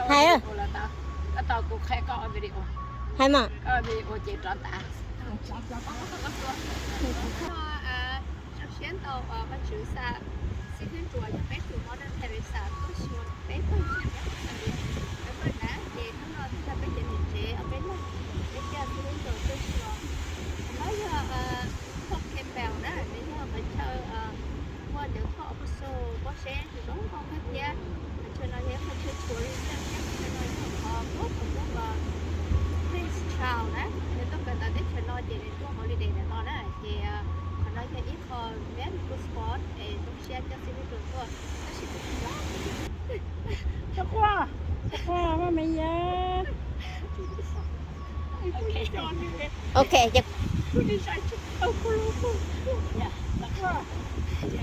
Hais, koj tau kuv qhia koj ua video, hais mas koj ua video ces rov tas. Zoo siab ntau, Vajtswv xa Xib Hwb Ruas yog peb tus Mother Teresa tuaj xyuas peb tug tsev nyob hauv San Diego, Denver na, ces hnub no thiaj yog peb cov niam tsev ob peb leeg, peb coj Xib Hwb Ruas tuaj xyuas. Qhov no yog Pope Campbell na, nws yog qhov chaw muaj cov thoj apostle pob zeb zoo nkauj kawg thiab. Qhov chaw no yog qhov chaw tshuav li thiab, qhov chaw no yog qhov muab qhov muab Prince Charles na, nws tuaj kawm ntawv teb chaws no ces nws tuaj holiday ntawm no na, ces qhov no yog ib qho medical spot es zoo siab coj Xib Hwb Ruas tuaj, tab sis kuv tsis nco. Txhob quaj, txhob quaj, maj me ya. Ok,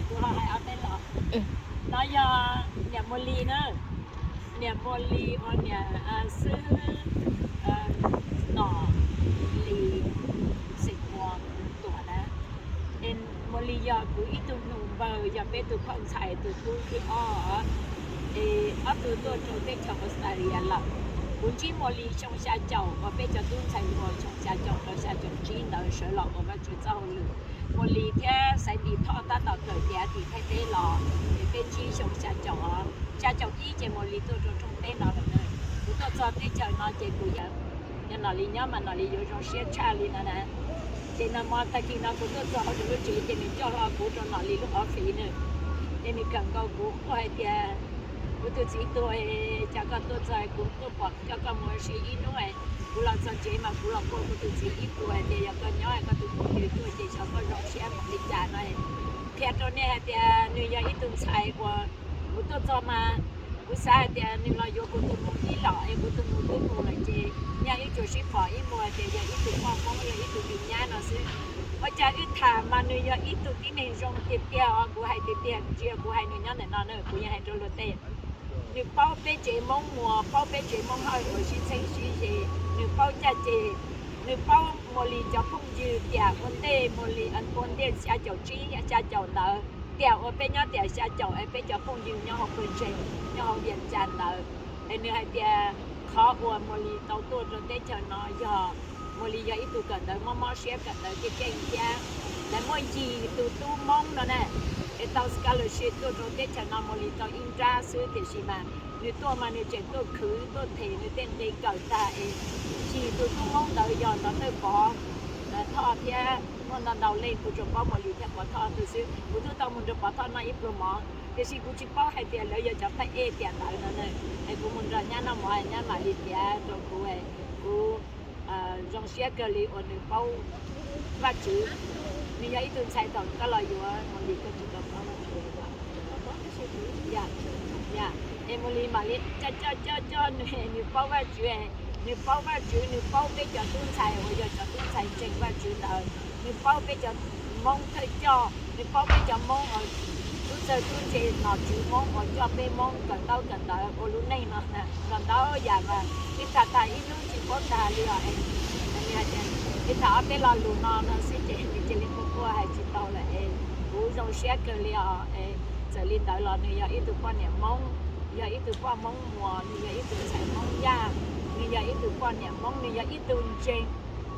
kuv ho hais ob peb los. No yog niam Muas Lis na, niam Muas Lis uas niam xib hwb Nom Lis xeem Muas Tuam na. Muas Lis yog kuv ib tug nus npawg, yog peb tus poj ntxhais tus tub thib ob. Es ob tug tuaj rau teb chaws Australia lawm. Kuv ntsib Muas Lis xyoo xya caum uas peb cov tub ntxhais uas xyoo xya caum rau xya caum tsib ntawd sawv los ua Vajtswv txoj hauj lwm. Muas Lis thiab Xaiv Ntis Thoj tab tom kawm tiav tim Thaib teb los, es peb ntsib xyoo xya caum, xya caum ib ces Muas Lis tuaj rau rooj teb no lawm na. Kuv tuaj txog teb chaws no ces kuv yog, yog Nom Lis nyob mas Nom Lis yuav zoo siab tshaj li no na. Ces nag hmo tag kis no kuv tuaj txog hauv nws lub tsev ces nws coj hlo kuv rau Nom Lis lub office na. Ces nws kawm nkaus kuv quaj hais tias, kuv tus txiv tuag, cas koj tuaj txog kuv tuaj pom, coj koj mus ua si ib hnub. Kuv los txog tsev mas kuv los quaj kuv tus txiv ib pluag hais tias yog koj nyob koj tus phooj ywg tuaj ces xyov koj zoo siab npaum li cas no. Qhia rau nej hais tias nws yog ib tug ntxhais uas kuv tuaj txog mas kuv xav hais tias nws los yuav kuv tus nus ib los es kuv tus nus twb mus lawm ces nyaj wb tsuas sib pom ib muag hais tias yog ib tug poj Hmoob, yog ib tug me nyab no xwb. Ua cas wb tham mas nws yog ib tug tib neeg zoo tiag tiag os, kuv hais tiag tiag, tsis yog kuv hais nws nyob ntawm no na, kuv yeej hais rau luag tej. Nws paub peb tsev Hmoob Muas, paub peb tsev Hmoob Hawj uas sib txheeb sib ze, nws paub caj ces, nws paub Muas Lis cov phooj ywg tiam ua ntej, Muas Lis ua ntej xya caum tsib xya caum ntawd, tiam uas peb nyob tiam xya caum es peb cov phooj ywg nyob hauv Phoenix, nyob hauv Vias Cas ntawd. Es nws hais tias qhov uas Muas Lis tau tuaj rau teb chaws no yog Muas Lis yog ib tug kawm ntawv mob mob siab, kawm ntawv keej keej thiab. Lawv muaj yim tus tub Hmoob no na, es tau scholarship tuaj rau teb chaws no, Muas Lis tau ib nrab xwb, tiam sis mas nws tuaj mas nws tseem tuaj khwv tuaj them nws tej nqi kawm tag es yim tus tub Hmoob ntawd yog Ntxhais Tawj Pov Thoj thiab muaj ntau ntau leej, kuv tsuas paub Muas Lis thiab Pov Thoj tus xwb. Kuv twb tau mus nrog Pov Thoj noj ib pluag mov, tiam sis kuv tsis paub hais tias lawv yog cov pab ej tiam ntawd no na. Es kuv mus nrog nyab noj mov, nyab mam li piav rau kuv, kuv zoo siab kawg li uas nws paub Vajtswv. Nws yog ib tug ntxhais thaum koj los yuav Muas Lis koj tsis tau paub Vajtswv. Es Muas Lis mam li coj coj coj coj nws, nws paub Vajtswv, nws paub Vajtswv, nws paub peb cov tub ntxhais uas yog cov tub ntxhais ntseeg Vajtswv ntawd, nws paub peb cov Hmoob thawj coj, nws paub peb cov Hmoob uas tub txawg tub ntse, nom tswv Hmoob uas coj peb Hmoob kawm ntaub kawm ntawv ua lub neej no ntau ntau yam mas peb tham tas ib hnub tsis paub tag li os. Peb tham ob peb lo lus no no xwb ces nws cia li quaj quaj hais tsis tau lawm es kuv zoo siab kawg li os. Txawm li ntawd los nws yog ib tug poj niam Hmoob, yog ib tug poj Hmoob Muas, nws yog ib tug ntxhais Hmoob Yaj, nws yog ib tug poj niam Hmoob, nws yog ib tug ntseeg.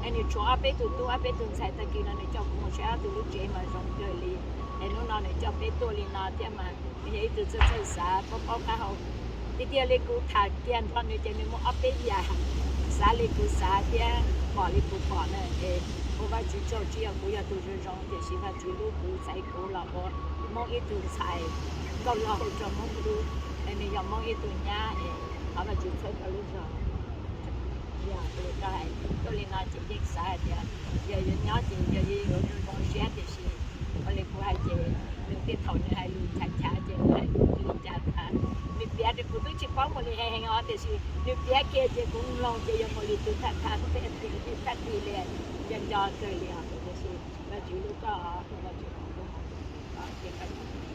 Es nws tshuav ob peb tug tub ob peb tug ntxhais, tag kis no nws coj kuv mus saib ob tug lub tsev mas zoo kawg li. Es hnub no nws coj peb tuaj li no thiab mas nws yog ib tug txawj txawj xav paub paub qab hau. Tiag tiag li kuv tham kiag nrho nws ces nws muaj ob peb yam xav li kuv xav thiab pom li kuv pom na. Es ua Vajtswv tsaug, tsis yog kuv yog tus zoo zoo, tiam sis Vajtswv hlub kuv, xaiv kuv los ua Hmoob ib tug ntxhais nkauj laug rau Hmoob hlub. Es nws yog Hmoob ib tug nyab es thov Vajtswv txhawb koj lub zog. Yog li no ces yeej xav hais tias yog yuav nyob ces yog yuav zoo zoo siab, tiam sis ua li kuv hais ces nws tej thaum nws hais lus chav chav ces nws hais lus li cas tas, nws piav rau kuv twb tsis paub Muas Lis heev heev os, tiam sis nws piav kiag ces kuv mloog ces yog Muas Lis tus tham tham thiab tias thaj ti li, nco nco kawg li os. Tiam sis Vajtswv hlub koj, Vajtswv hlub koj, ces koj